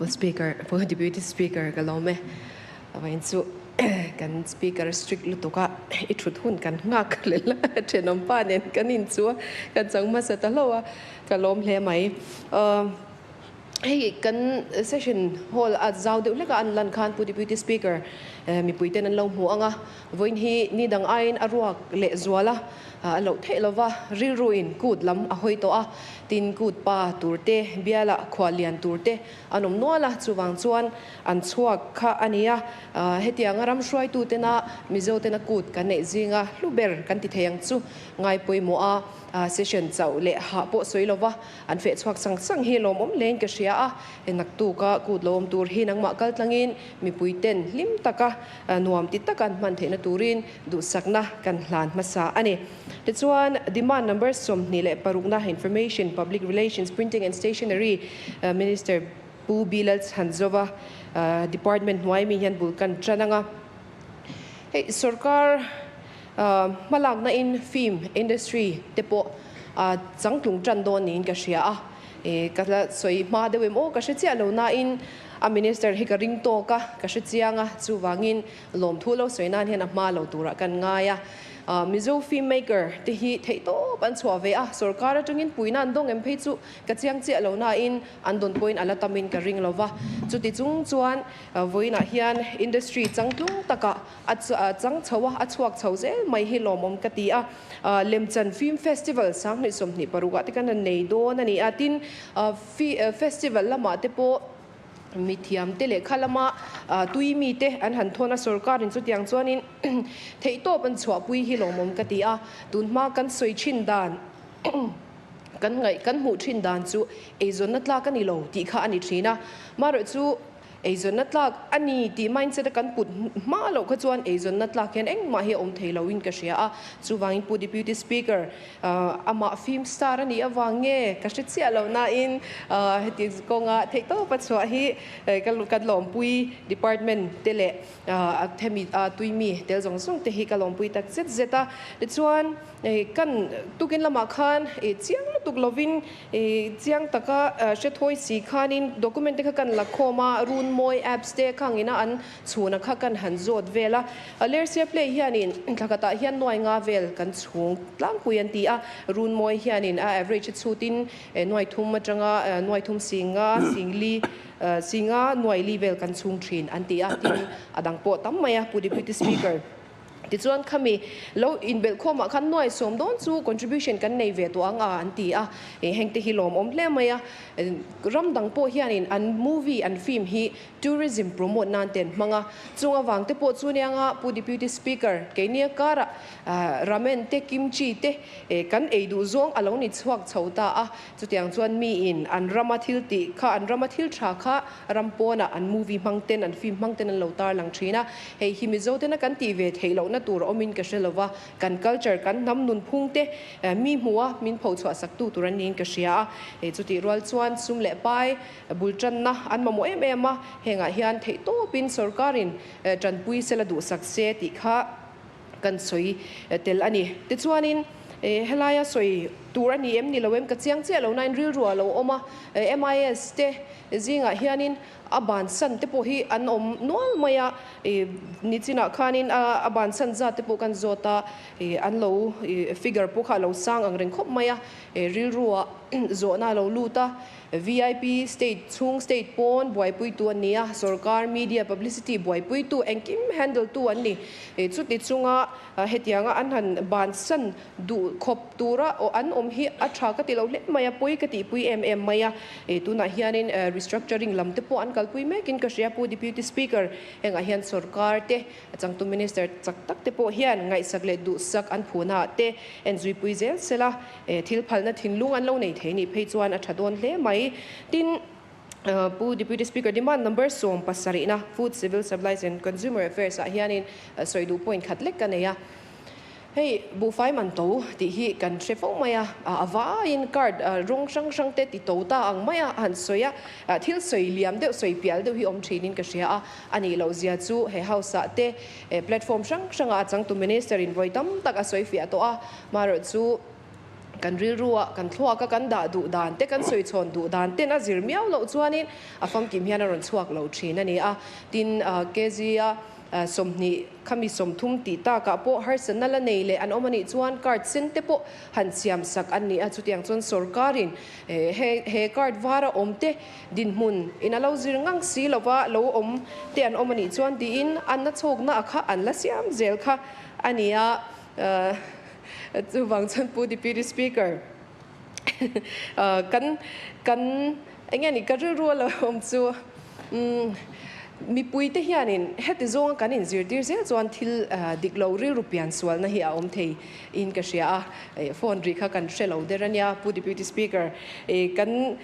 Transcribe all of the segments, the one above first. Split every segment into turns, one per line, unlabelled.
Speaker, Pu Deputy Speaker ka lawm e. Vawiin chu kan Speaker strict lutuk a, i thut hun kan nghak lel a, thenawm pa nen kan in chu a, kan chang hmasa ta hlauh a, ka lawm hle mai. Hei kan session hall a zau deuh hlek a an lan khan Pu Deputy Speaker mipui ten an lo hmu ang a, vawiin hi ni dang aiin a ruak leh zual a, a loh theih lova rilruin kut lam a hawi tawh a, tin kut pa tur te, biala khual lian tur te an awm nual a, chuvang chuan an chhuak kha a ni a, hetianga ram hruaitu tena Mizo tena kut kan neih zinga hlu ber kan ti thei ang chu ngai pawimawh a. Session chauh leh hah pawh sawi lova an feh chhuak sang sang hi lawmawm hlein ka hria a, naktuka kut lo awm tur hi nangmah kal tlangin mipui ten hlim taka nuam ti taka an hman theihna turin duhsakna kan hlan hmasa a ni. Tichuan, Demand number 26na Information, Public Relations, Printing and Stationery Minister Pu Bilal Chhanzova Department hnuai mi hian bul kan tan anga, Hei sorkar hmalakna in film industry te pawh changtlung tan dawn niin ka hria a, ka la sawi hma deuh em aw ka hre chiah lo nain a minister hi ka ring tawk a, ka hre chiang a, chuvangin lawmthu lo sawi nan hian a hma lo turah kan ngai a. Mizo film maker te hi theihtawp an chhuah ve a, sorkar atangin puihna an dawng em phei chu ka chiang chiah lo nain an dawn pawhin a la tamin ka ring lo va, chuti chung chuan Vawiinah hian industry changtlung takah a chang chho a, a chhuak chho zel mai hi lawmawm ka ti a. Lemchan Film Festival 2026 ah te khan an nei dawn a ni a, tin festival lamah te pawh mithiam te leh kha lama tui mite an han thawn a, sorkarin chutiang chuanin theihtawp an chhuahpui hi lawmawm ka ti a. Tunhma kan sawi thin dan kan ngaih kan hmuh thin dan chu eizawnna tlak a ni lo tih kha a ni thin a, marawhchu Eizawnna tlak a ni tih mindset a kan put hma loh kha chuan eizawnna tlak hian engmah hi a awm thei loin ka hria a. Chuvangin Pu Deputy Speaker, amah film star a nih avang nge ka hre chiah lo nain heti kawnga theihtawpa chhuah hi ka lawmpui department te leh hemi tuimi tel zawng zawng te hi ka lawmpui tak zet zet a. Tichuan kan tukin lamah khan chiang lutuk lovin Chiang taka hre thawi si khanin document te kha kan la khawm a, Runmawi apps te khangina an chhuna kha kan han zawt vel a. Lersia Play hianin thla khatah hian nuai nga vel kan chhung tlangpui an ti a, Runmawi hianin a average chhutin nuai thum atanga nuai thum singa singli singa nuai li vel kan chhung thin an ti a, tin a dang pawh tam mai a, Pu Deputy Speaker. Tichuan khami lo inbelh khawmah khan nuai sawm dawn chu contribution kan nei ve tawh ang a an ti a, heng te hi lawmawm hle mai a. Ram dang pawh hianin an movie an film hi tourism promote nan te an hmang a, chung avang te pawh chu anianga Pu Deputy Speaker keini a karah ramen te kimchi te kan ei duh zawng a lo ni chhuak chho ta a, chutiang chuan miin an rama thil tih kha an rama thil tha kha Ram pawnah an movie hmang ten, an film hmang ten an lo tarlang thin a. Hei hi Mizo tena kan tih ve theih lohna tur a awmin ka hre lova, kan culture, kan hnam nunphung te mi hmuha min phochhuah saktu tur an niin ka hria a. Hei chutih rual chuan sum leh pai bul tanna an mamawh em em a, hengah hian theihtawpin sorkarin tanpui sela duhsak se tih kha kan sawi tel a ni. Tichuanin helaia sawi tur a ni em ni lo em ka chiang chiah lo nain rilru a lo awm a, MIS te Zingah hianin a bansan te pawh hi an awm nual mai a, nichinah khanin a bansan zat te pawh kan zawt a, an lo figure pawh kha a lo sang ang reng khawp mai a, rilruah zawhna a lo lut a, vip state chhung state pawn buaipuitu an ni a, sorkar media publicity buaipuitu engkim handle tu an ni, chuti chunga hetianga an han bansan Duh khawp tura aw an awm hi a tha ka ti lo hle mai a, pawi ka tihpui em em mai a. Tunah hianin restructuring lam te pawh an kalpui mekin ka hria Pu Deputy Speaker, hengah hian sorkar te, a changtu Minister chak tak te pawh hian ngaihsak leh duhsak an phuna ah te enzuipui zel sela, thil phalna thinlung an lo nei thei nih phei chuan a tha dawn hle mai. Tin, Pu Deputy Speaker, demand number 70na Food, Civil Supplies and Consumer Affairs ah hianin sawi duh point khat lek ka nei a. Hei buhfai man to tih hi kan hre fo mai a, a vaiin card rawng hrang hrang te ti to ta ang mai a han sawi a, thil sawi liam deuh sawi pial deuh hi awm thinin ka hria a, a nih loh zia chu he house ah te platform hrang hrangah a changtu minister in vawi tam tak a sawi fiah tawh a, marawh chu. Kan rilrua kan thluaka kan dah duh dan te, kan sawi chhawn duh dan ten a zir miau loh chuanin a famkim hian a rawn chhuak lo thin a ni a. Tin, kg-a 20 khami 30 tih takah pawh harsatna la nei leh an awm a nih chuan card sen te pawh han siam sak an ni a. Chutiang chuan sorkarin he he card vara awm te dinhmun in a lo zir ngang si lova lo awm te an awm a nih chuan tiin an na chhawkna a kha an la siam zel kha a ni a. Chuvang chuan Pu Deputy Speaker, kan kan eng nge ni ka rilru a lo awm chu mipui te hianin heti zawnga kan inzirtir zel chuan thil dik lo rilru pian sualna hi a awm thei in ka hria a, phone ri kha kan hre lo der ania Pu Deputy Speaker, kan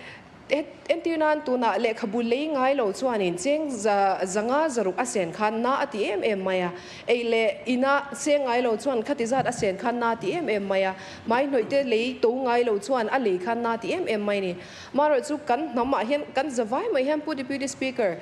Entir nan tunah lehkhabu lei ngai lo chuanin cheng zanga zaruk a sen khan na a ti em em mai a, ei leh ina seng ngai lo chuan khati zat a sen khan na a ti em em mai a, hmai hnawih te lei to ngai lo chuan a lei khan na a ti em em mai a ni. Amaherawhchu chu kan hnamah hian kan zavai mai hian Pu Deputy Speaker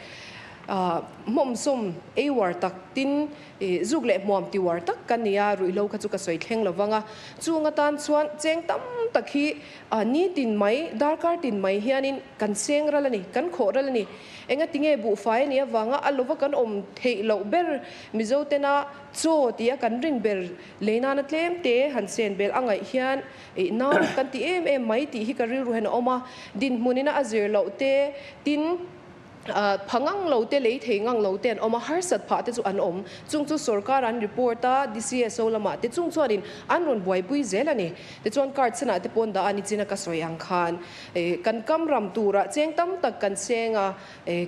hmawmsawm ei uar tak tin I zuk leh hmuam ti uar tak ka nia, ruihhlo kha chu ka sawi thleng lo vang a. Chung atan chuan cheng tam tak hi nitin mai, darkar tin mai hianin kan seng ral a ni, kan khawh ral a ni. Engati nge buhfai a nih avanga a lova kan awm theih loh ber Mizo tena chaw tia kan rin ber lei nana tlem te han sen bel a ngaih hian i nau kan ti em em mai tih hi ka rilru hian a awm a. Dinhmunina a zir loh te tin. Pha ngang lo te, lei thei ngang lo te an awm a, harsat phah te chu an awm. Chung chu sorkar an report a, DCSO lamah te chung chuanin an rawn buaipui zel a ni. Tichuan card senah te pawn dah a ni chin a ka sawi ang khan kan kam ram turah cheng tam tak kan seng a,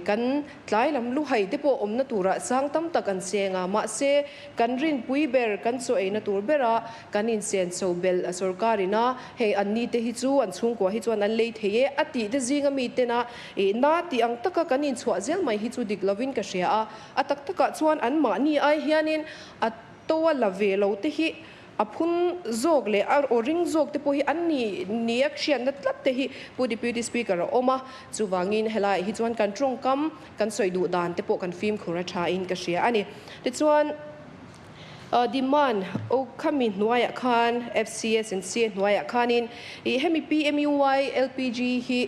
kan tlai lam luhai te pawh awmna turah sang tam tak an seng a, mahse kan rinpui ber, kan chaw eina tur bera kan insen chho belh a sorkarin a, hei an ni te hi chu an chhungkua hi chuan an lei thei e a tih te zinga mi tena Ih, na tih ang taka kan inchhuah zel mai hi chu dik lovin ka hria a, a tak takah chuan an mahni ai hianin a to a la ve lo te hi a phun zawk leh a aw ring zawk te pawh hi an ni nia hriatna tlat te hi Pu Deputy Speaker a awm a, chuvangin helaiah hi chuan kan tawngkam kan sawi duh dan te pawh kan fimkhur a tha in ka hria a ni. Tichuan. Demand aw khami hnuaiah khan FCS and CA hnuaiah khanin ih hemi PMUY LPG hi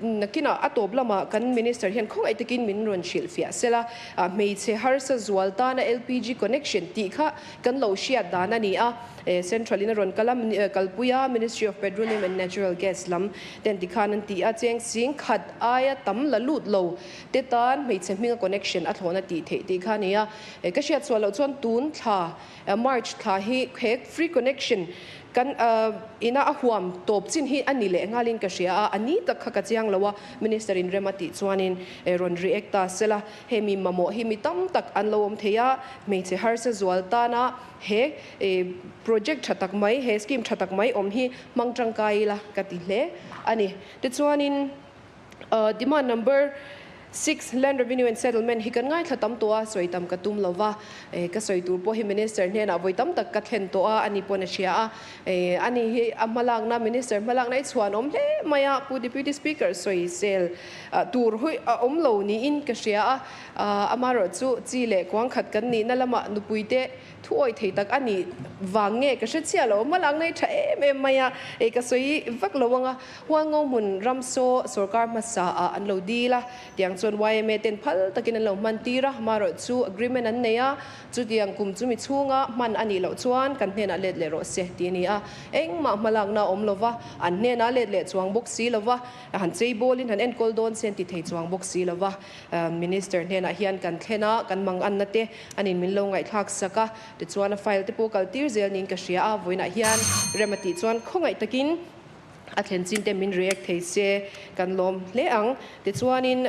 nakinah a tawp lamah kan Minister hian khawngaih takin min rawn hrilhfiah sela hmeichhe harsa zual tana LPG connection tih kha kan lo hriat dan a ni a, Central in a rawn kal a kalpui a Ministry of Petroleum and Natural Gas lam ten tikhan an ti a cheng sing khat aia tam la lut lo te tan hmeichhe hminga connection a thlawhna tih theih tih kha a ni a. Ka hriat chhuah loh chuan tun thla March thla hi he free connection kan ina a huam tawp chin hi a ni leh nghalin ka hria a, a ni tak kha ka chiang lo a, Minister in rem a tih chuanin rawn react ta sela, hei mi mamawh hi mi tam tak an lo awm thei a, hmeichhe harsa zual tana he project tha tak mai, he scheme tha tak mai awm hi hmang tangkai ila ka ti hle a ni. Tichuanin. Demand number 6 Land Revenue and Settlement hi kan ngaithla tam tawh a, sawi tam ka tum lo va, ka sawi tur pawh hi Minister hnenah vawi tam tak ka thlen tawh a, ani pawn a hria a, ani hi a hmalakna Minister hmalakna i chhuan awm hle mai a, Pu Deputy Speaker sawi sel tur hui a awm lo niin ka hria a, amaherawh chu chi leh kuang khat kan nihna lamah nupuite Thu awih thei tak a nih vang nge ka hre chiah lo, hmalak nei tha em em mai a, ei ka sawi vak lo ang a, Hualngo hmun ramsaw sorkar hmasa ah an lo dil a, tiang chuan yma ten phal takin an lo hman tir a, marawh chu agreement an nei a, chutiang kum chumi chhunga hman a nih loh chuan kan hnenah let leh rawh se tih a ni a, engmah hmalakna a awm lo va, an hnenah let leh chuang bawk si lo va, han chei bawlin han enkawl dawn se an ti thei chuang bawk si lo va. Minister hnenah hian kan thlen a, kan manganna te anin min lo ngaihthlak sak a, tichuan a file te pawh kal tir zel niin ka hria a, vawiinah hian rem a tih chuan khawngaih takin a thlen chin te min react thei se kan lawm hle ang. Tichuanin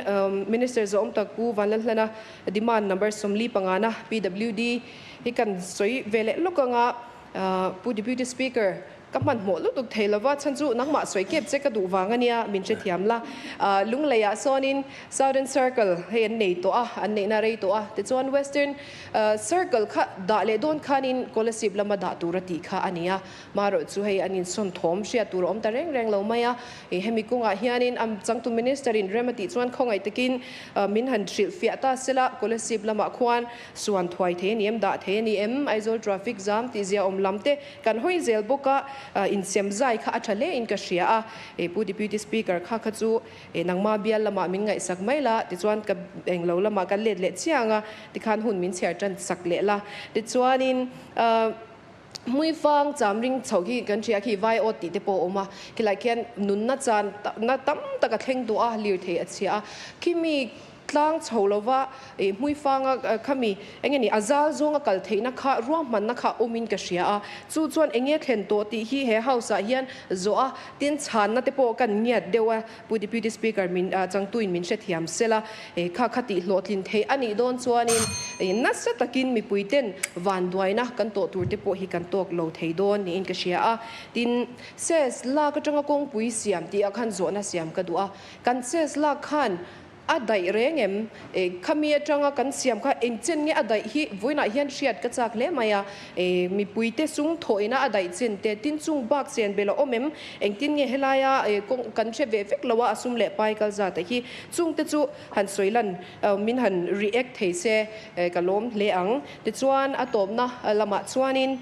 Minister zawhawm tak Pu Vanlalhlana demand number 45 na PWD hi kan sawi ve leh lawk anga Pu Deputy Speaker, Ka hmanhmawh lutuk thei lova, chhan chu nangmah sawi kep che ka duh vang a nia, min hrethiam la. Lungleiah sawnin Southern Circle hei an nei tawh a, an neihna rei tawh a, tichuan Western Circle kha dah leh dawn khanin Kolasib lama dah tur a tih kha a ni a. Marawh chu hei an insawn thawm hriat tur a awm ta reng reng lo mai a. Hemi kawngah hianin a changtu Minister in rem a tih chuan khawngaih takin min han hrilhfiah ta sela, Kolasib lamah khuan suan thuai thei a ni em, dah thei a ni em, Aizawl traffic jam tih zia awm lam te Kan hawi zel bawk a, insem zai kha a tha hle in ka hria a. Pu Deputy Speaker kha kha chu nangma bial lamah min ngaihsak mai la, tichuan ka englo lamah ka let leh chiang a, tikhan hun min chhiar tan sak leh la. Tichuanin Hmuifang cham ring chho khi kan hria khi vai awt tih te pawh a awm a, khilai khian nunna chan na tam tak a thleng duh a, lirthei a chhia a, khimi tlang chho lova ih hmuifanga khami eng nge ni a zal zawnga kal theihna kha ruahmanna kha awmin ka hria a, chu chuan eng nge thlen tawh tih hi he house ah hian zawh a, tin chhanna te pawh kan ngiat deuh a, Pu Deputy Speaker min changtuin min hrethiam sela, kha kha tih hlawhtlin theih a nih dawn chuanin nasa takin mipuiten vanduaina kan tawh tur te pawh hi kan tawk lo thei dawn niin ka hria a. Tin, cess lak atanga kawngpui siam tih ah khan zawhna siam ka duh a, kan cess lak khan a daih reng em? Khami atanga kan siam kha engchen nge a daih hi vawiinah hian hriat ka chak hle mai a. Mipuite sung thawhina a daih chen te tin chung bak chen bel a awm em? Engtin nge helaia kawng kan hre ve vek lo a, a sum leh pai kal zat a hi. Chungte chu han sawi lan min han react thei se ka lawm hle ang. Tichuan a tawpna lamah chuanin.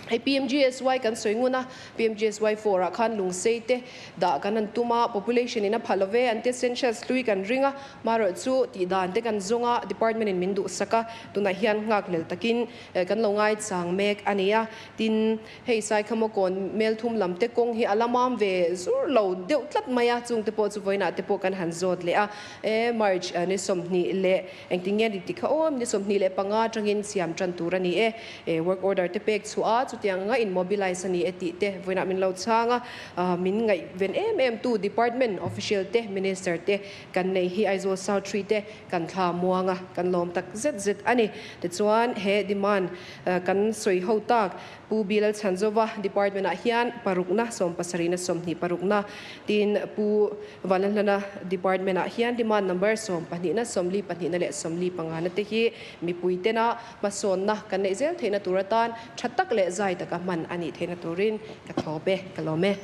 Hei PMGSY kan sawi ngun a, PMGSY 4 ah khan lungsei te dah kan han tum a, population in a pha lo ve, an te census hlui kan ring a, marawh chu tih dan te kan zawng a, department in min duhsak a, tunah hian nghakhlel takin kan lo ngaichang mek a ni a, tin hei Saikhamakawn Melthum lam te kawng hi a la mam ve zur lo deuh tlat mai a, chung te pawh chu vawiinah te pawh kan han zawt leh a, e March ni 20 leh Engtin nge dik kha awm ni 25 atangin siam tan tur a ni e. E work order te pek chhuah a, chutiang anga in mobilize a ni e tih te vawiinah min lo chhang a. Min ngaihven em em tu department official te, minister te kan nei hi Aizawl South Tree te kan thla muang a, kan lawm tak zet zet a ni. Tichuan he demand kan sawi ho tak Pu Bilal Chhanzova department ah hian parukna, sawmpasarihna 20 parukna tin Pu Vanlalhlana department ah hian demand number sawmpahnihna, 42na leh 45na te hi mipui tena hmasawnna kan neih zel theihna tur atan tha tak leh zai taka hman a nih theihna turin ka thlawp e, ka lawm e.